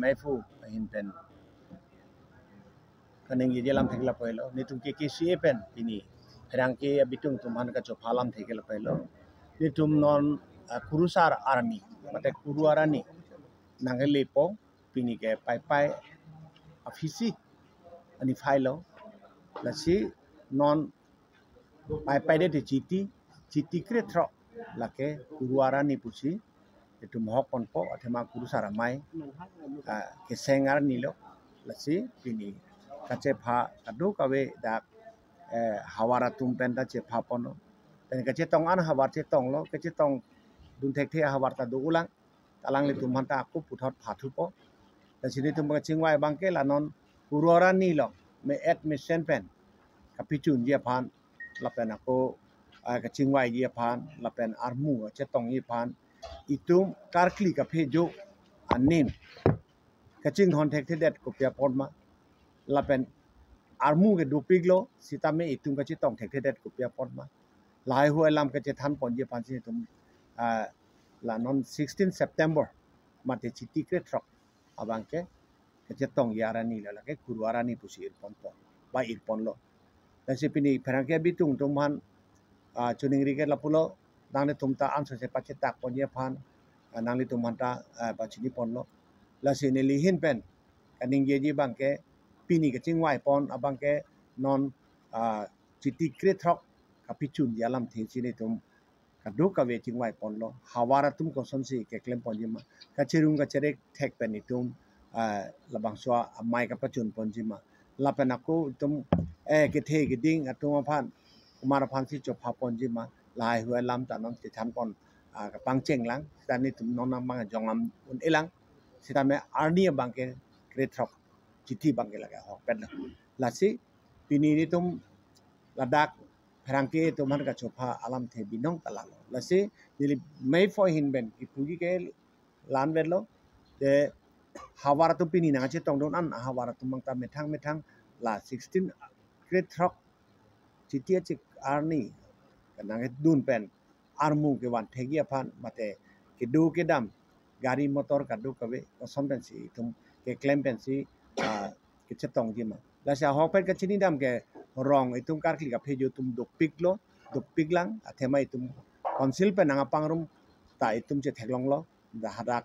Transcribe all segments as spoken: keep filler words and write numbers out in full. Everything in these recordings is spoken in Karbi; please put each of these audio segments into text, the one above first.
Meiphu ahin pen kaningjeji alamthe ke lapu helo. Netum K K C A pen pini pherangke abitung atum aphan kachopha alamthe ke lapu helo. Netum non, ah, kurusar arni, mate kuru arni nangkelepo, pini ke Paipai aphisi ani phai lo. Lasi non Paipai det Chiti, Chiti krethrok, lake kuru arni pusi itum hok ponpo, athema kurusar amei, ah, keseng arni lo. Lasi pini kachepha kadokave dak, eh, havar atum pen ta chepha ponlo. Pen kachetong an havar chetonglo, kachetongdun thekthe havar ta do-olang. Alanglitum aphan ta ako puthot phathupo. Lasi netum kachingvai abangke la non kuru arni lo, me-et mesen pen kapachunji aphan, lapen ako, ah, kachingvaiji aphan, lapen armu chetongji aphan, itum karkli kaphejo anim kachinghon thekthedet kopi apot ma, lapen armu ke dopiklo sitame itum kachetong thekthedet kopi apot ma, lahai hui alam kachethan ponji aphansi itum, ah, la non sixteen September mate Chiti krethrok abangke kachetongji arni lo, lake kuru arni pusi ir ponpo, ba ir ponlo. Lasi pini pherangke abitung atum aphan, ah, choningri ke lapulo, nanglitum ta ansose pachetak ponji aphan, ah, nanglitum aphan ta, ah, pachini ponlo. Lasi neli ahin pen kaningjeji abangke pini kachingvai pon abangke non, ah, Chiti krethrok kapachunji alamthe si netum kadokave chingvai ponlo. Havar atum kosonsi keklem ponji ma, kachirung kachere thek pen itum, ah, labangso amei kapachun ponji ma, lapen ako itum, eh, kethe keding atum aphan, komat aphansi chopha ponji ma, lahai hui alam ta non chethan pon, ah, kapangcheng lang, sita netum non nangpang jongam un-elang, sitame arni abangke krethrok, Chiti abangke lake ahokpet lo. Lasi pini netum ladak pherangke atum aphan kachopha alamthe binong ta lalo. Lasi neli Meiphu ahin pen kipuji ke la-an vetlo. Te havar atum pini nangchetongdun an havar atum abang ta methang methang la sixteen krethrok Chiti achik arni kanangdun pen armu kevan thekji aphan mate kedo kedam gari motor kadokave koson pensi itum keklem pensi, ah, kachetongji ma. Lasi ahok pen kachinidam ke rong itum karkli kaphejo atum dopiklo, dopiklang, athema itum council pen nangpangrum ta itum chetheklonglo, dak hadak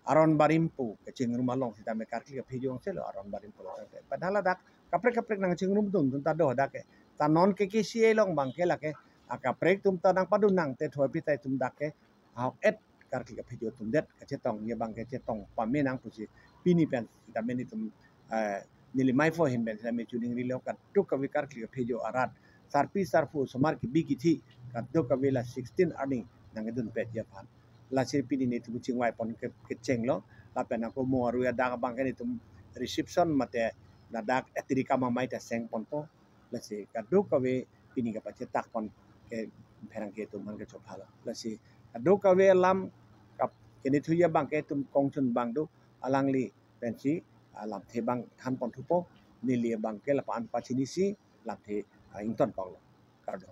Aron Barim pu kachingrum along sitame karkli kaphejo angselo Aron Barim pulo tangte. Padahal ladak kaprek kaprek nangchingrumdun atum ta do hadak ke. Ta non K K C A along abangke lake akaprek atum ta nangpadun nang te thoi pi ta itum dak ke ahok-et karkli kaphejo atum det kachetongji abangke chetong pame nang pusi pini pen sitame netum, eh, neli Meiphu ahin pen sitame choningrilo kadokave karkli kaphejo arat, sarpi sarpo, osomar kebi kethe kadokave la sixteen arni nangkedunpetji aphan. Lasi pini netum chingvai pon ke, kechenglo, lapen ako mo arui adak abangke netum reception mate ladak etirikam amei ta seng ponpo. Lasi kadokave pini kapachetak pon ke pherangke atum aphan kachopha lo. Lasi kadokave alam kap kenithuji abangke itum kongchun abang do, alangli pensi alamthe abang than ponthupo, neli abangke lapu-an pachinisi lamthe, ah, ington panglo. Kardom.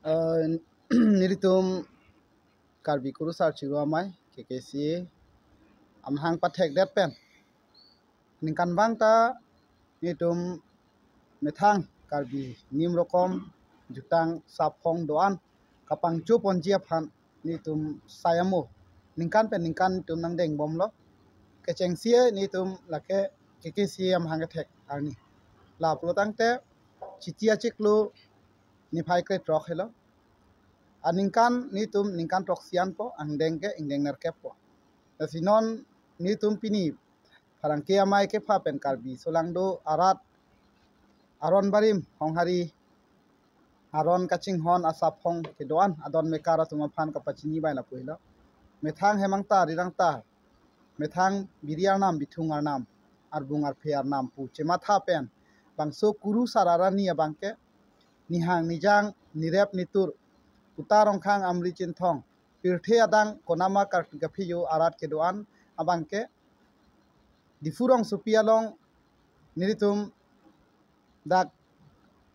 Eh, nelitum Karbi Kurusar Chiklo Amei, K K C A, amahang pathekdet pen ningkan abang ta netum methang Karbi nim rokom jutang saphong do-an kapangcho ponji aphan netum sayamo ningkan pen ningkan netum nangdeng bomlo. Kechengsi netum lake K K C A amahang kethek arni. Lapulo tangte Chiti achiklo niphai krethrok helo. Aningkan netum ningkan throksi anpo, angdeng ke ingdeng nerkep po. Lasi non netum pini pherangke amei kepha pen Karbi solangdo arat Aron Barim Honghari aron kachinghon asaphong kedo-an adon mekar atum aphan kapachini bai lapu helo. Methang hemang ta rirang ta, methang biri arnam, bithung arnam, arbung arphe arnam pu chematha pen bangso Kurusar arni abangke nihang nijang, nirep nitur, puta rongkhang amri chinthong, pirthe adang konama karkli kaphejo arat kedo-an abangke Diphu rongsopi along nelitum dak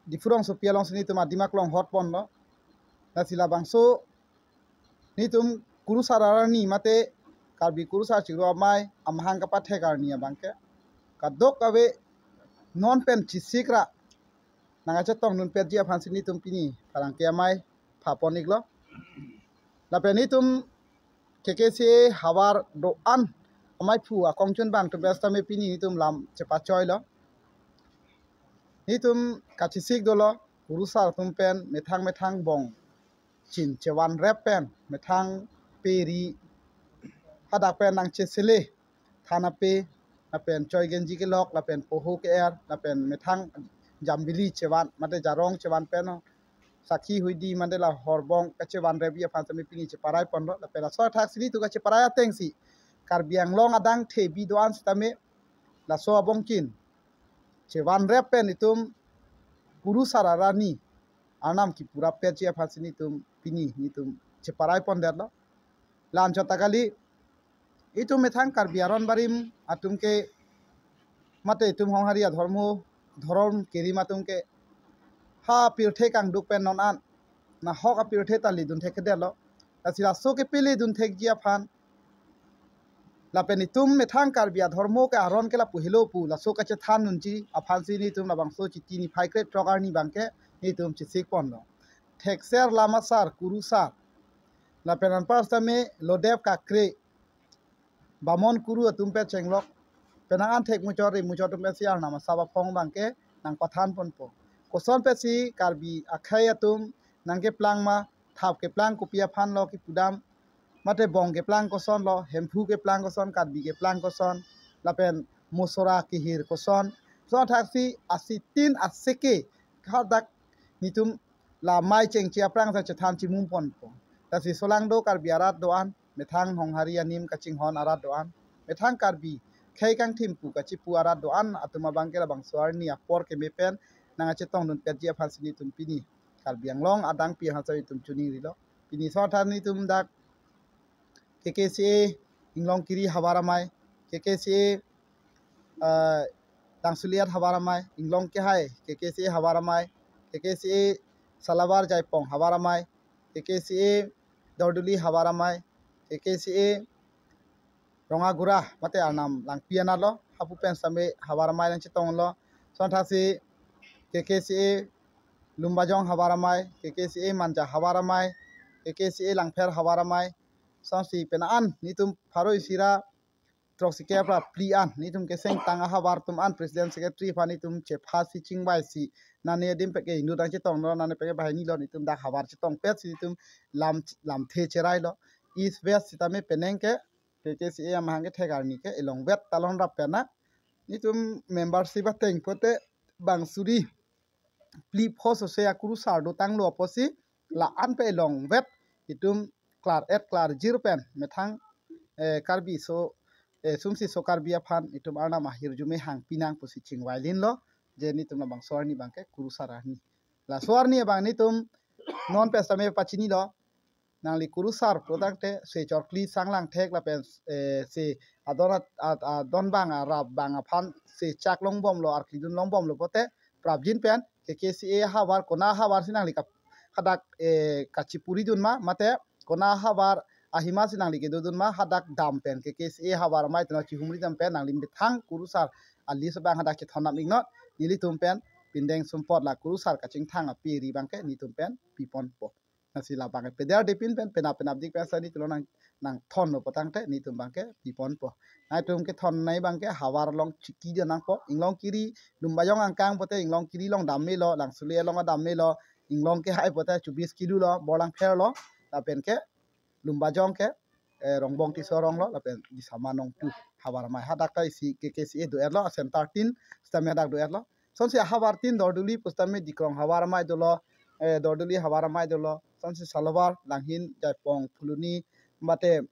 Diphu rongsopi alongsi netum adim aklong hot ponlo. Lasi labangso netum Kurusar arni mate Karbi Kurusar Chiklo Amei amahang kapathek arni abangke kadokave non pen chesik ra nangkachetongdun petji aphansi nelitum pini pherangke amei phapon iklo. Lapen nelitum K K C A havar do-an amei phu akongchun abang atum pen sitame pini nelitum lam chepachoilo. Nelitum kachesik dolo, Kurusar atum pen methang methang bong chin chevan rep pen methang pe ri, hadak pen nangchesele, than ape, lapen choi genji kelok, lapen poho ke-er, lapen methang jambili chevan, mate jarong chevan pen, sakhi huidi mate la horbong kachevan repji aphan sitame pini cheparai ponlo, lapen laso athaksi nelitum kacheparai atengsi Karbi Anglong adang thebi do-an sitame laso abong chin chevan rep pen itum Kurusar arni arnam kipura petji aphansi nelitum pini nelitum cheparai pondetlo. La-anchot ta kali, itum methang Karbi aron barim atum ke mate itum Honghari adhormo dhorom kerim atum ke ha pirthe kangduk pen non an nahok apirthe ta ledun thekthedetlo. Lasi laso ke peledun thekji aphan lapen itum methang Karbi adhormo ke aron ke lapu helo pu laso kachethandunji aphansi nelitum labangso Chiti niphai krethrok arni abangke nelitum chesik ponlo. Thekser Lamasar Kurusar lapen anpar sitame Lodep Kakre, Bamon Kuru atum pen chenglok, penang an thek muchot ri muchot atum pensi arnam asap aphong abangke nangpathan ponpo. Koson pensi Karbi akhei atum nangkeplang ma, thap keplang kopi aphan lo kipu dam, mate bong keplang koson lo, Hemphu keplang koson, Karbi keplang koson, lapen Mosora kehir koson, lason athaksi asitin aseke hadak nelitum la amei chengche aphrang ta chethan chimum ponpo. Lasi solangdo Karbi arat do-an, methang Honghari anim kachinghon arat do-an, methang Karbi khei kangthim pu kachipu arat do-an atum abangke labangso arni apor keme pen nangkachetongdun petji aphansi nelitum pini Karbi Anglong adang pi aphan sitame itum choningrilo. Pini laso athaksi nelitum dak K K C A Inglongkiri havar amei, K K C A, eh, Langsuliat havar amei, Inglong Kehai K K C A havar amei, K K C A Salabar Jaipong havar amei, K K C A Dorduli havar amei, K K C A Rongagura mate arnam langpi anatlo, hapu pen sitame havar amei nangchetonglo. Lason athaksi K K C A Lumbajong havar amei, K K C A Manja havar amei, K K C A Langpher havar amei, lasonsi penang an nelitum pharo isi ra throksi kep ra phli an nelitum keseng tang ahavar atum an president secretary aphan nelitum chephasi chingvaisi nane adim peke inut nangchetonglo, nane peke banghini lo, nelitum dak havar chetong petsi nelitum lam lamthe cherailo. East West sitame penang ke K K C A amahang kethek arni ke elongvet talon rap pen na nelitum membership ateng pote bang suri phli pho sose akurusar dotanglo apotsi la-an pen elongvet itum klar-et klarjir pen methang, eh, Karbi so, eh, sumsi so Karbi aphan itum arnam ahirjume hangpi nang pusi chingvailinlo, je nelitum labangso arni abangke kurusar arni. Laso arni abang nelitum non pen sitame pachinilo, nangli kurusar pulotangte se chorkli sanglang thek lapen, eh, se adon at-, at-, adon bang arap bang aphan se chak longbomlo, arkli dun longbomlo pote prapjin pen K K C A havar kona havarsi nangli kap-, hadak, eh, kachipuridun ma, mate kona havar ahimasi nangli kedodun ma, hadak dam pen K K C A havar amei teno chihumridam pen nangli methang kurusar a-list abang hadak chethon nam iknon, nelitum pen pindeng sumpot la kurusar kachingthang ape ri abangke nelitum pen piponpo. Lasi labang pederdepin pen penap penapdik pen sani tulo nang, nangthonlo pulotangte nelitum abangke piponpo. Nangtum kethonnei abangke havar along chiki dia nangpo. Inglongkiri Lumbajong angkang pote Inglongkiri along dam melo, Langsuli along dam melo, Inglong Kehai pote chubis kilo lo, Borlangpher lo, lapen ke Lumbajong ke, eh, Rongbong Tisso arong lo, lapen Disama Nongtu havar amei, hadak ta isi K K C A do-etlo, center tin sitame hadak do-etlo. Lasonsi ahavar tin Dorduli pusitame Dikrong havar amei dolo, eh, Dorduli havar amei dolo. Lasonsi Salabar, Langhin, Jaipong, Phuloni, mate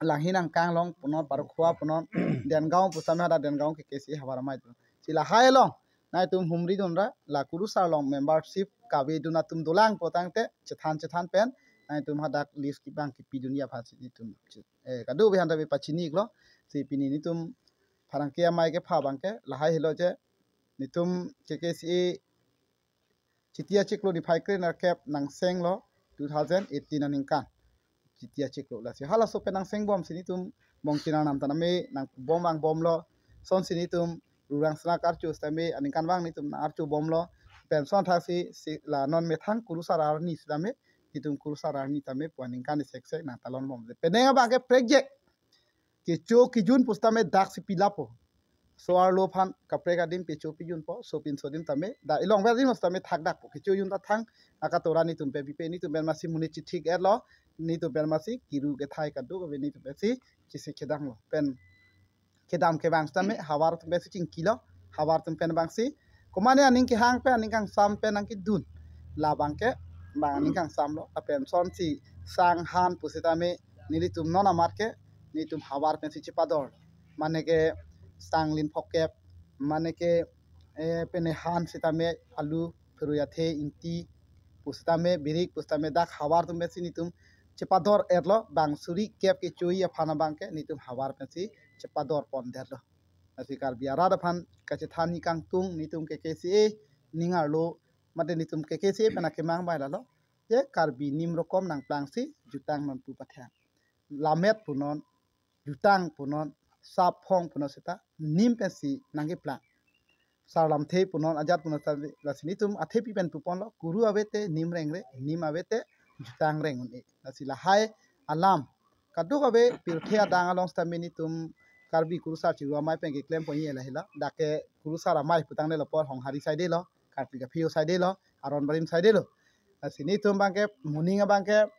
Langhin angkang along punon, Parukhua punon, Dengaon pusitame hadak Dengaon K K C A havar amei dolo. Si lahai along nangtum humridunra, la kurusar along membership kavedun atum dolang pulotangte chethan chethan pen nangtum hadak list kibang kipidunji aphansi nelitum, eh, kadokave aphan ta pachini iklo. Si pini nelitum pherangke amei kepha abangke lahai helo je nelitum K K C A Chiti achiklo niphai krenerkep nangsenglo two thousand eighteen aningkan. Chiti achiklo lasi halaso pen nang sengbom si netum Bongchin Arnam ta name nang bom vang bomlo. Sonsi netum Rurang Sena karcho sitame aningkanvang netum nang archo bomlo. Pen son thaksi si la non methang kurusar arni sitame netum kurusar arni tame pu aningkan seksek nang talon bom. Penang abangke prekjek kecho kejun pusitame daksi pilapo. So-arlo aphan kaprek adim kecho kejunpo, sopinso adim tame dak ilongver adim sitame thakdakpo. Kecho kejun ta thang akatora netum pen pipe, netum pen masi monit chithik-etlo, netum pen masi kiru kethai kadokave netum pensi chisi kedamlo. Pen kedam kevang sitame havar atum pensi chingkilo, havar atum pen abangsi komatne aning kehang pen aning kangsam pen nang kedun. Labangke bang aning kangsamlo. Lapen sonsi sang han pusitame nelitum non amat ke netum havar pensi chepador. Mane ke sang lin phokep, mane ke eh, pene han sitame alu, pherui athe, ingti pusitame, birik pusitame dak havar atum pensi netum chepador-etlo. Bang suri kep kecho-i aphan abangke netum havar pensi chepador pondetlo. Lasi Karbi arat aphan kachethan ni kangtung netum K K C A ning arlo mate netum K K C A pen akemang bai lalo. Je Karbi nim rokom nangplangsi jutang non pu pathan. Lammet punon, jutang punon, sap phong punon seta nim pensi nangkeplang. Sar lamthe punon, ajat punon seta lasi netum athepi pen puponlo, kuru avete nim rengre, nim avete jutang reng un-e. Lasi lahai alam kadokave pirthe adang along sitame netum Karbi kurusar chingrum amei pen keklem ponji lahelo. Dak ke kurusar amei putangdetlo apot Honghari side lo, Karbi kaphi side lo, Aron Barim side lo. Lasi netum abangke moning abangke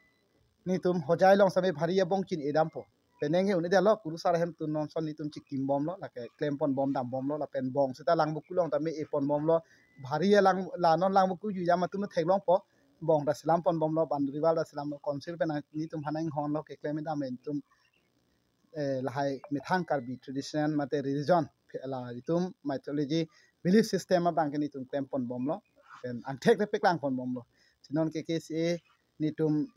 netum Hojai along sitame bhari abongchin edampo. Penang ke un-edetlo, kurusar ahem tun non son netum chikim bomlo, lake klem pon bom dam bomlo, lapen bong seta Langvoku along tame e pon bomlo, bhari alang la non Langvoku jujam atum theklongpo, bong ta selam pon bomlo, boundary wall ta selamlo, council pen netum aphan inghonlo keklem edam netum eh, lahai methang Karbi traditional mate religion, la itum mythology, belief system abangke netum klem pon bomlo, pen angthek te peklang pon bomlo. Si non K K C A netum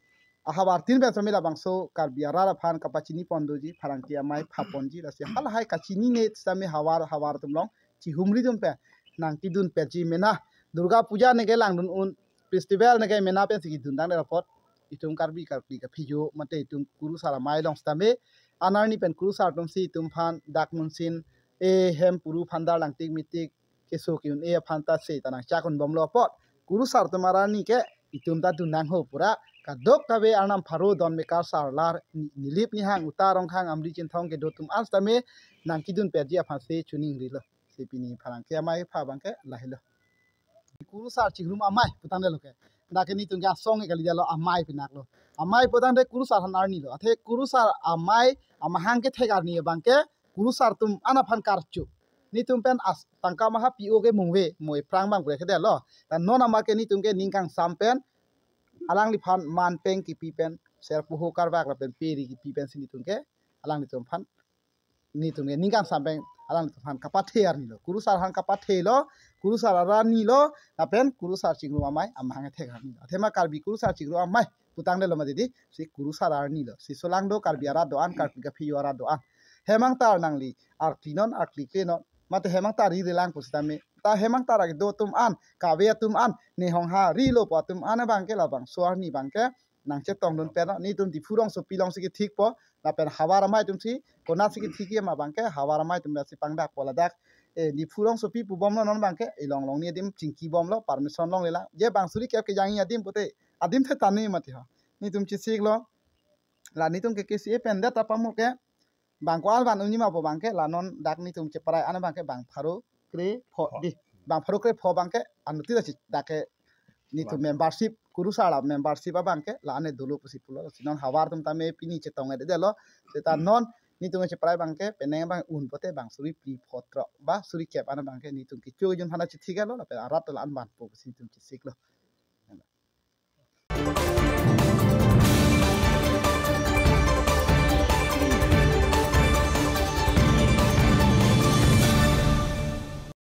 ahavar tin pen sitame labangso Karbi arat aphan kapachini pon doji, pherangke amei pha ponji, lasi halahai kachinine sitame havar havar atum along chihumri atum pen nang kedun perji mena. Durga Puja neke langdun un, festival neke mena pensi kedun tangdet apot itum Karbi Karbi kaphi jo mate itum kurusar amei along sitame an arni pen kurusar atumsi itum aphan dak munsin, eh, hem puru phandar langtik mitik keso ke-un-e aphan ta se ta nangchak un bomlo apot, kurusar atum arni ke itum ta dun nangho pura. Kadokave arnam pharo don mekar sarlar ni-, Nilip Nihang Uta Rongkhang Amri Chinthong kedo atum an sitame nang kedun perji aphan si choningrilo. Si pini pherangke amei pha abangke lahelo. Kurusar chingrum amei putangdetlo ke. Dak ke netum ke asong ke kalidetlo, amei pinaklo. Amei putangdet kurusar han arni lo. Athe kurusar amei amahang kethek arni abangke kurusar atum an aphan karcho. Netum pen as tangka maha P O ke mungve, mo ephrang abang pure kedetlo. Ta non amat ke netum ke ning kangsam pen alangliphan man peng kipi pen, ser puho karbak lapen peri kipi pensi netum ke alanglitum aphan netum ke ning kangsam pen alanglitum aphan kapathe arni lo. Kurusar aphan kapathelo, kurusar arni lo, lapen kurusar chingrum amei amahang kethek arni lo. Athema Karbi kurusar chingrum amei putangdetlo mati di, si kurusar arni lo. Si solangdo Karbi arat do-an, Karbi kaphi jo arat do-an. Hem angtar nangli arkli non, arkli kle non, mate hem angtar ri relang pusitame. Ta hem angtar ake do atum an, kave atum an, ne Hongha rilo pu atum an abangke labangso arni abangke nangchetongdun pen, netum Diphu rongsopi alongsi kethikpo, lapen havar amei atumsi konatsi kethik ma abangke havar amei atum si pangdakpo ladak. Eh, Diphu rongsopi pu bomlo non abangke, ilong long ni adim chingki bomlo, permission longlelang. Je bang suri kep kejangji adim pute, adim the tani mati ho. Netum chesiklo, la netum K K C A pen det ta pamo ke, bang ko-an van unji ma pu abangke, la non dak netum cheprai an abangke bang pharo kre pho di. Bang pharo kre pho abangke, anuttin si dak ke netum membership, kurusar la membership abangke, la ane dolo pusi pulo, si non havar atum tame pini chetong-edetlo, seta non netum cheprai abangke, penang abang un pote bang suri phli phli throk, ba suri kep an abangke, netum kecho kejun aphan chithiklo, lapen arat la an vanpo pusi netum chesiklo.